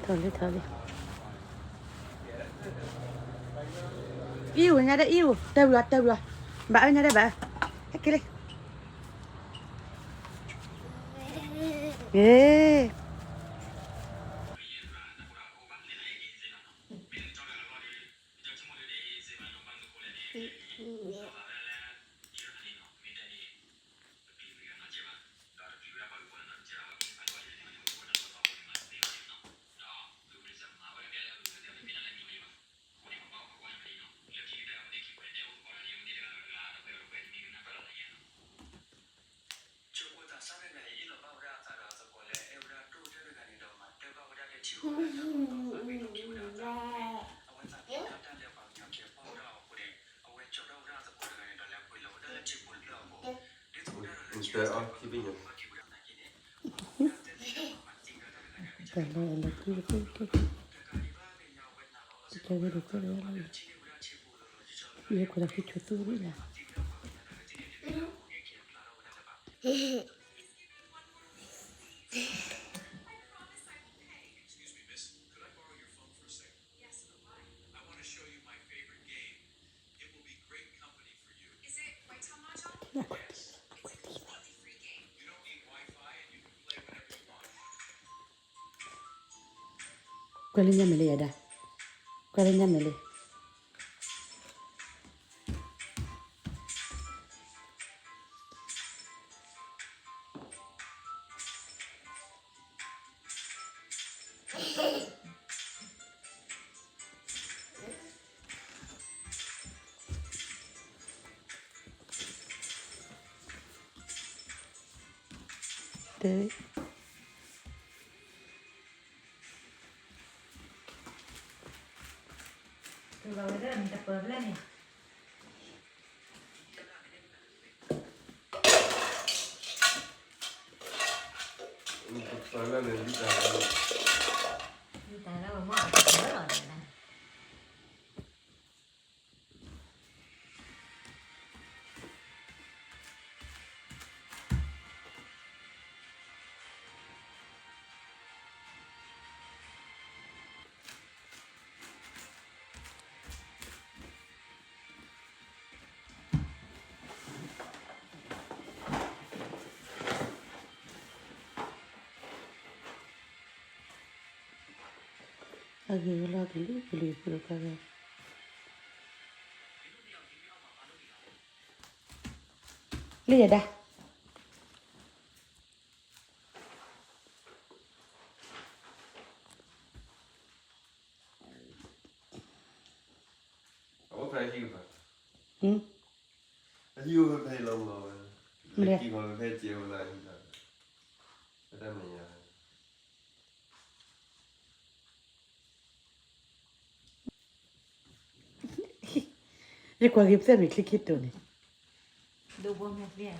ထီၣ်လံ ထီၣ်လံ. အံၤအိၣ်ညါဒဲး အံၤအိၣ် တၢ်ဘျီ တၢ်ဘျီ ဘၣ်အၢညါဒဲး ဘၣ်အၢ ဟဲက့ၤလံ. တၢ်လၢအလဲၤကွံတကွံတကွံ, တၢ်ဝဲဒၣ်ကွဲးဝဲလီၤ, ယဲခိၣ်တၢ်ဖံးဆိသူဝဲဒၣ်. ကွၢ်လၢညါမဲာ်လံယဒၣ်, ကွၢ်လၢညါမဲာ်လံ. တဲ အဂ့ၢ်ဝဲလီၤ ကလုာ်ကလုာ်ဖိတခါဂၤ လံယဒၣ်. အဝဲဖဲဟံၣ်ဘၣ်, ဟံၣ်အိၣ်ဖဲဖဲလီၤမးဝဲ, လၢကံမးဖဲဖဲစဲးဝဲလၢဟံၣ်လီၤ, အတၢ်မဲာ်ညါ ယကွၢ်က့ၤပသဲမ့ၢ်ချံခံတိၤန့ၣ်, ဒိဘိမ့ၢ်သ့လီၤ,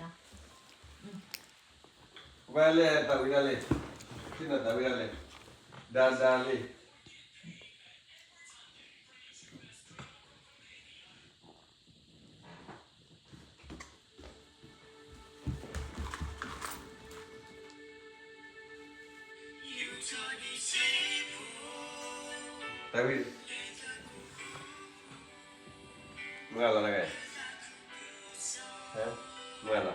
ဝဲလဲၤတၢ်ဝံၤဒၣ်လဲၣ်, ခ့နတၢ်ဝံၤဒၣ်လဲၣ်, ဒါဒါလံ. တၢ်ဝံၤ, မုၢ်ဂၤလီၤနဂၤ, မုၢ်ဂၤလီၤ.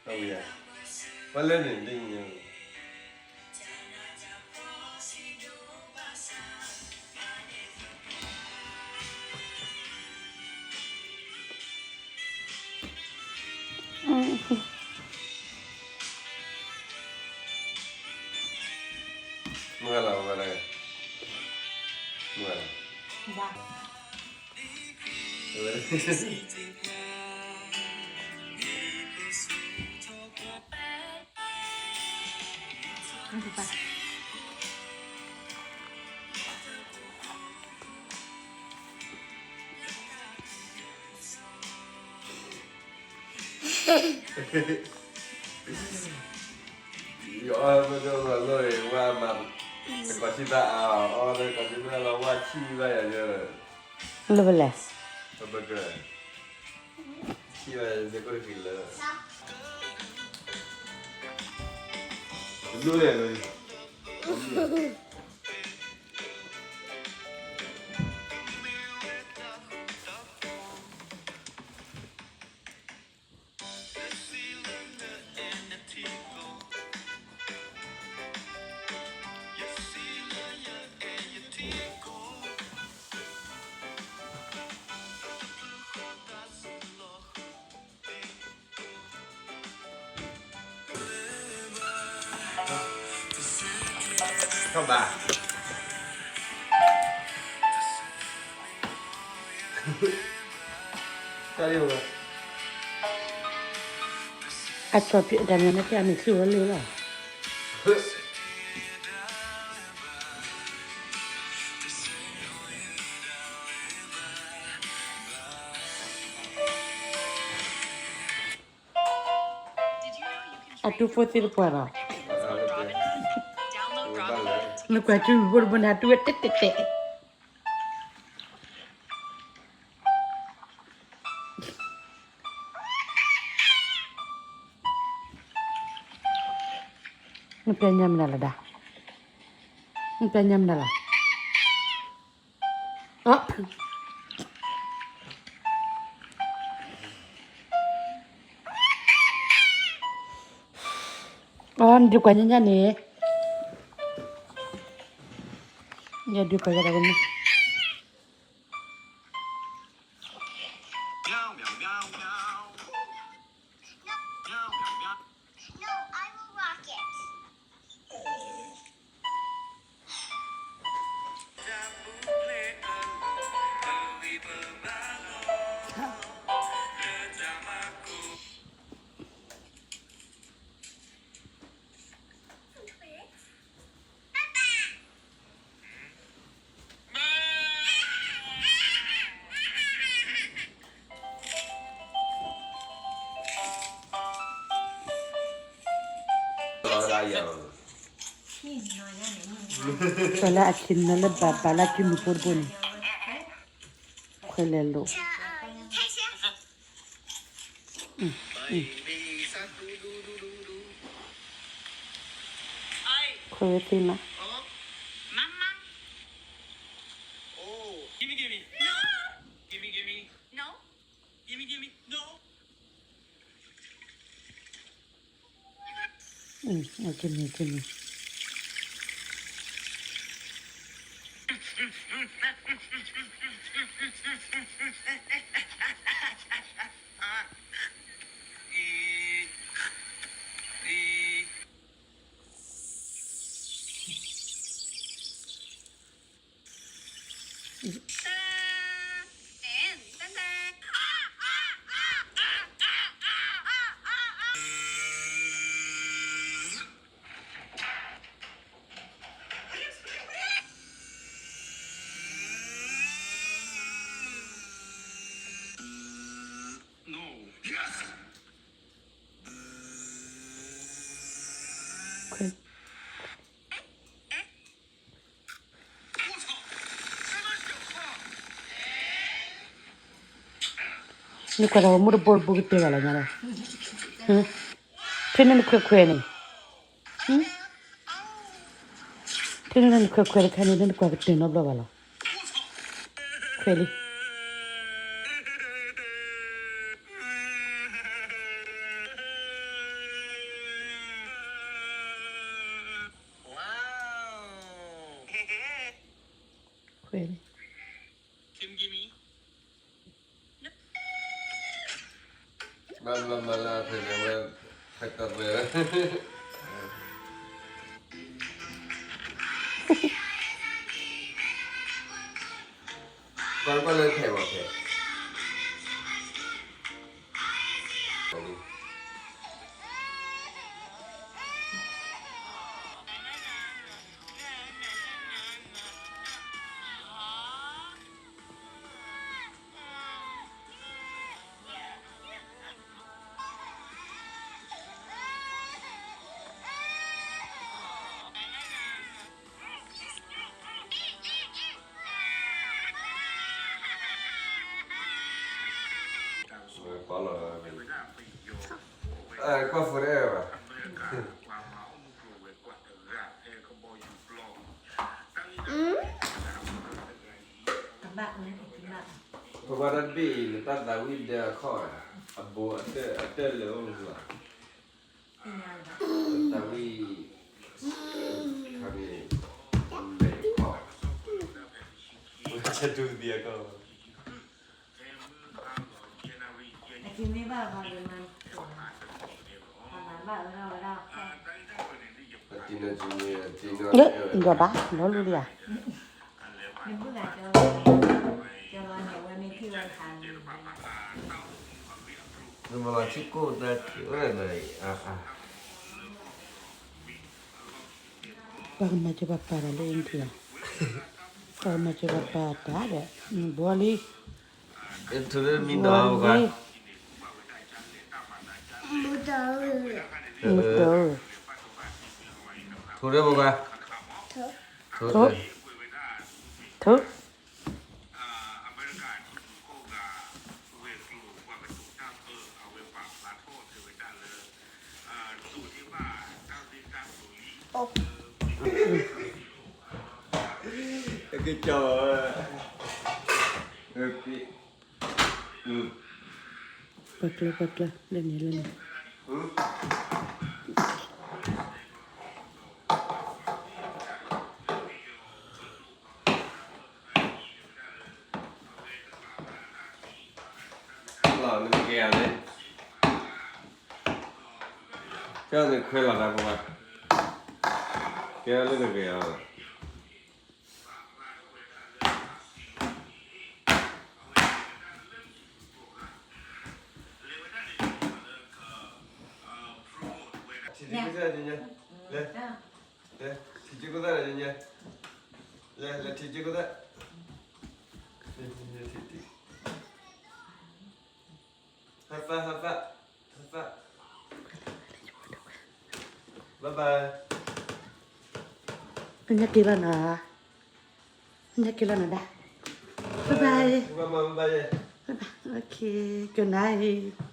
နီၢ်ဝံၤန့ၣ်, နီၢ်ဝံၤဧါ, ပှၤလၢန့ၣ် ဒ်ညါ မုၢ်ဂၤလီၤ, မုၢ်ဂၤလီၤ, မုၢ်ဂၤလီၤ. ယအီၣ်မ့ၢ်တအိၣ်လီၤလီၤ ဝါမၤ တကီၢ်ဆံဘၣ်အီၤ အီၣ်တကီၢ်ဆံဘၣ်လီၤ ဝါဆံဘၣ်ယၤယဲ, လၢပလဲၣ်, ဘၣ်ကရၢ, ထံၣ်ဘၣ်စ့ၢ်ကီးတက့ၢ်လၢ, တဘျီလဲၣ်လီၤ, ထီၣ်ဘၣ်, တၢ်လၢ, အကၠီဖံးတၢ်မၤန့ၣ် ဖဲအမ့ၢ်ချုးဝဲလၢလီၤ. အတူဖိသ့ၣ်တပှၢ်ဒီး, နကွၢ်ကၠူမုၢ်ဖိတဘိန့ၣ် အတူဝဲတဲတဲတဲ, နပျဲညါမနုၤလဲၣ်ဒၣ်, နပျဲညါမနုၤလဲၣ်. အ, အ, နဒုးကွၢ်ညါညါန့ၣ်, ယဒုးကွၢ်ယၤတၢ်ဝဲန့ၣ်. No, I will rock it. ပှၤလၢအခံနီၤလၢဘၣ်ဘၣ်လၢကၠူမုၢ်ဖိတဘိန့ၣ်, ခွဲးလဲၤလိာ်, ခွဲးဝဲသ့မး, ကန့ၣ်ကန့ၣ်. နကွၢ်တၢ်ဂီၤမူတဘိတဘိကတဲဘၣ်လီၤညါလီၤ. ဖဲန့ၣ်နခွဲးခွဲးန့ၣ်, ဖဲန့ၣ်နခွဲးခွဲးတခါန့ၣ် နကွၢ်ကတၢၢ်နီတဘျီဘၣ်လီၤ. ခွဲးလံ. ကွၢ် forever ဘၣ်. ပဘၣ်တၢ်တဘ့ၣ်အံၤ နတၢ်သးဝံၣ်ဒၢအခီၣ်, အဘိအတၢၢ်လၢအိၣ်လီၤ, သးဝံၣ်, ခါန့ၣ်, လဲၤခီၣ်, ဝဲတၢ်တူၢ်သံအခီၣ် ယဘၣ် လီၤလူလံဧါ. နမၤလီၤဆံကိၣ်တၢ်အိၣ်ဒီးနၤအံၤ, ပှၤကမၤစၢၤပှၤပာ်ဒီးလၢအံၤထံလီၤ, ပှၤကမၤစၢၤပှၤပာ်တၢ်ဒီး, ဘီလံ, ထူလၢမံနီၤ, ထူလၢပှၤ, ထူ, ထူ, ကၠီ, ပကျၢၤ ပကျၢၤ လၢန့ၣ် လၢန့ၣ် လီၤနကကဲအီၤန့ၣ်, ကၠီန့ၣ်ခွဲလီၤတၢ်ပှၤ, ကဲလၢနကဲအီၤလီၤ. ထံၣ်ကသၣ်ညါ, လဲၤ, လဲၤထံၣ်ကသၣ်ညါ, လဲၤ, လဲၤထံၣ်ကသၣ်, ထံၣ်, ထံၣ်, ဟၢဖၣ်, ဟၢဖၣ်, ဟၢဖၣ်, bye bye. ညါက့ၤလီၤနီၤ, ညါက့ၤလီၤနီၤဒၣ်, bye bye. Bye bye, bye bye. Bye bye, okay, good night.